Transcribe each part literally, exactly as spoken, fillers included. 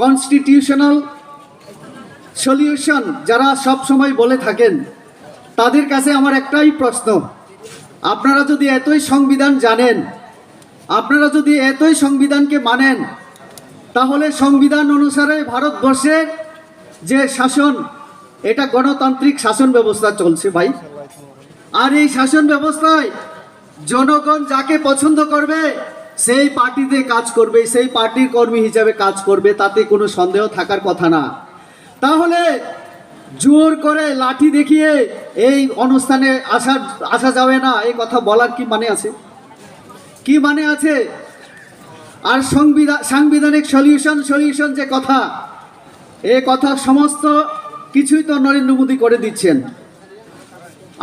Constitutional solution যারা সব সময় বলে থাকেন, তাদের কাছে আমার একটাই প্রশ্ন, আপনারা যদি এতই সংবিধান জানেন, আপনারা যদি এতই সংবিধানকে মানেন, তাহলে সংবিধান অনুসারে ভারতবর্ষের যে শাসন, এটা গণতান্ত্রিক শাসন ব্যবস্থা চলছে ভাই। আর এই শাসন ব্যবস্থায় জনগণ যাকে পছন্দ করবে, সেই পার্টিতে কাজ করবে, সেই পার্টির কর্মী হিসাবে কাজ করবে, তাতে কোনো সন্দেহ থাকার কথা না। তাহলে জোর করে লাঠি দেখিয়ে এই অনুষ্ঠানে আসা আসা যাবে না, এই কথা বলার কি মানে আছে? কি মানে আছে? আর সংবিধান, সাংবিধানিক সলিউশন, সলিউশন যে কথা, এ কথা সমস্ত কিছুই তো নরেন্দ্র মোদী করে দিচ্ছেন।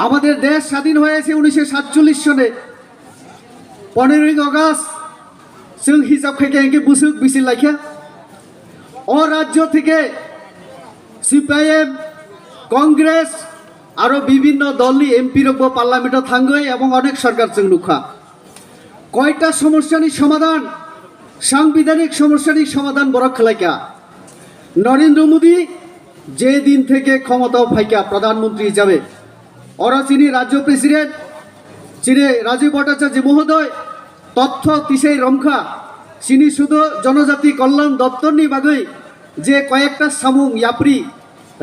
আমাদের দেশ স্বাধীন হয়েছে উনিশশো সাতচল্লিশ সনে, পনেরোই August, chwng hisab khaikha hinkhe bwswk bisi laikha. O rajyo theke CPIM, Congress, আরো বিভিন্ন দলনি এমপি rokbo পার্লামেন্টো থাঙ্গই এবং অনেক সরকার chwng nukha. কয়টা সমস্যানি সমাধান, সাংবিধানিক সমস্যানি সমাধান borok khlaikha. নরেন্দ্র মোদী যে দিন থেকে ক্ষমতাও phaikha প্রধানমন্ত্রী হিসাবে, oro chini রাজ্য প্রেসিডেন্ট chini রাজীব ভট্টাচার্য মহোদয় তথ্য tisai romkha, chini শুধু জনজাতি কল্যাণ দপ্তরনি bagwi যে কয়েকটা samung yapri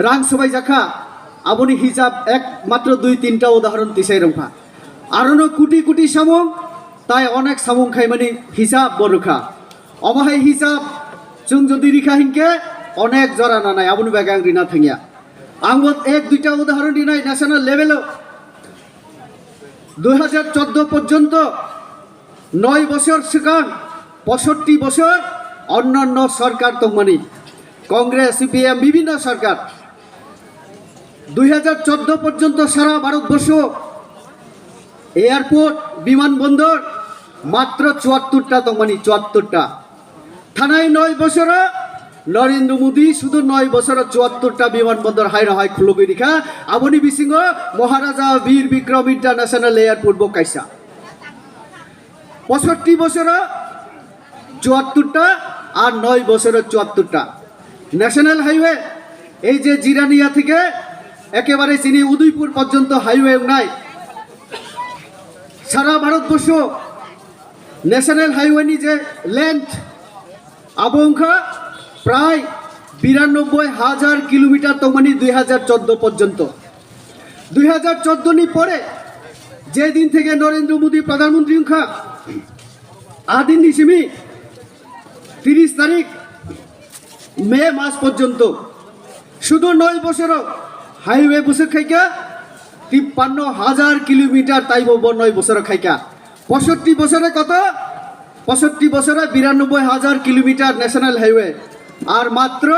rang swbaijakha, aboni hisab ek matro dui tinta udahoron tisai romkha. Arono koti koti samung, tai onek samung khaimani hisab bo rwkha. Omo hai hisab chwng jodi rikha hinkhe onek jora nanai, aboni bagwi ang rina thangya. Ang bo ek duita udahoron rinai, national level o dui hajar chordo porjonto, noi bosor swkang, posotti bosor onnanno sorkar tongmani, Congress, CPIM, বিভিন্ন সরকার. দুই হাজার চোদ্দ পর্যন্ত সারা ভারতবর্ষ এয়ারপোর্ট, বিমানবন্দর মাত্র চুয়াত্তরটা tongmani, চুয়াত্তরটা. Thanai noi bosoro Narendra Modi শুধু নয় বছর চুয়াত্তরটা বিমানবন্দর হাইরো হাই খুলুগই rikha, aboni bisingo Maharaja Bir Bikram International Airport bo kaisa. পঁয়ষট্টি বছর চুয়াত্তরটা আর নয় বছর চুয়াত্তরটা. ন্যাশনাল হাইওয়ে, এই যে জিরানিয়া থেকে একেবারে চিনি উদয়পুর পর্যন্ত হাইওয়ে নাই, সারা Bharatvarsha national highway ni je length, abo wngkha prai বিরানব্বই হাজার কিলোমিটার tongmani দুই হাজার চোদ্দ পর্যন্ত. দুই হাজার চোদ্দ ni pore je din theke Narendra Modi pradhanmantri wngkha, a din ni simi তিরিশ তারিখ মে মাস পর্যন্ত শুধু নয় বছর হাইওয়ে বসে খাইকা তিপ্পান্ন হাজার কিলোমিটার, তাইবো ব নয় বছর খাইকা. পঁয়ষট্টি বছরে কত? পঁয়ষট্টি বছরে বিরানব্বই হাজার কিলোমিটার ন্যাশনাল হাইওয়ে, আর মাত্র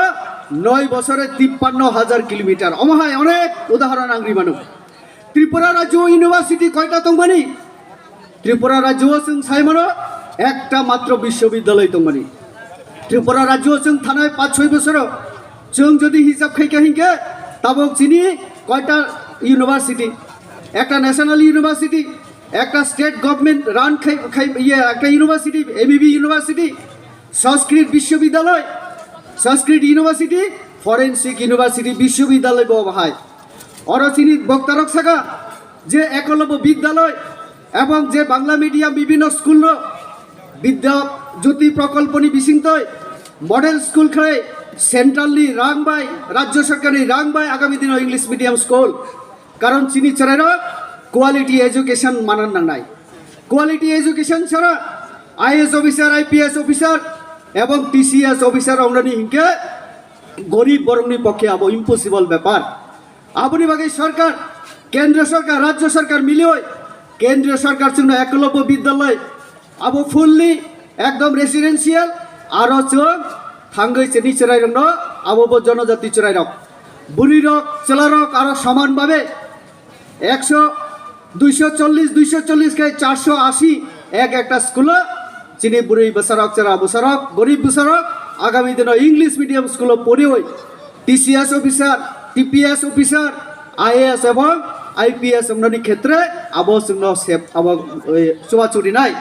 নয় বছরে তিপ্পান্ন হাজার kilometre. Omo hai onek udahoron ang rimano. Tripura rajyo university koita tongmani? Tripura rajyo chwng saimano ekta matro biswobidyaloi tongmani. Tripura rajyo chwng thanai পাঁচ ছয় বছর chwng jodi hisab khaikha hinkhe tabok chini koita university? Ekta national university, ekta state government run khai khai iye ekta university, ABB university, সংস্কৃত বিশ্ববিদ্যালয়, সংস্কৃত university, forensic university, বিশ্ববিদ্যালয় bo bahai. Oro chini boktarok saka je Eklavya বিদ্যালয় এবং যে বাংলা মিডিয়াম বিভিন্ন স্কুল বিদ্যা জ্যোতি প্রকল্পনি bisingtwi model school khlai central ni rang bai, rajyo sarkar ni rang bai agami dino English medium school. Karon chini chwrairok quality education manan nangnai. Quality education chara IAS officer, IPS officer এবং TCS officer wngnani hinkhe gorib borokni pokkhe abo impossible bepar. Aboni bagwi sorkar, kendriyo sorkar, rajyo sorkar miliwi kendriyo sorkar chwngno Eklavya Vidyalaya, abo fully ekdom residential, aro chwng thangwi chini chwrairokno, abo bo jonojati chwrairok, bwrwirok, chwlarok aro soman babe একশো, দুইশো চল্লিশ, দুইশো চল্লিশ khe চারশো আশি ek ekta school o chini bwrwi bwsarok, chwra bwsarok, gorib bwsarok agami dino English medium school o poriwi TCS officer, TPS officer, IAS এবং IPS wngnani khetre abo chwngno sep abo, e, chubachu rinai.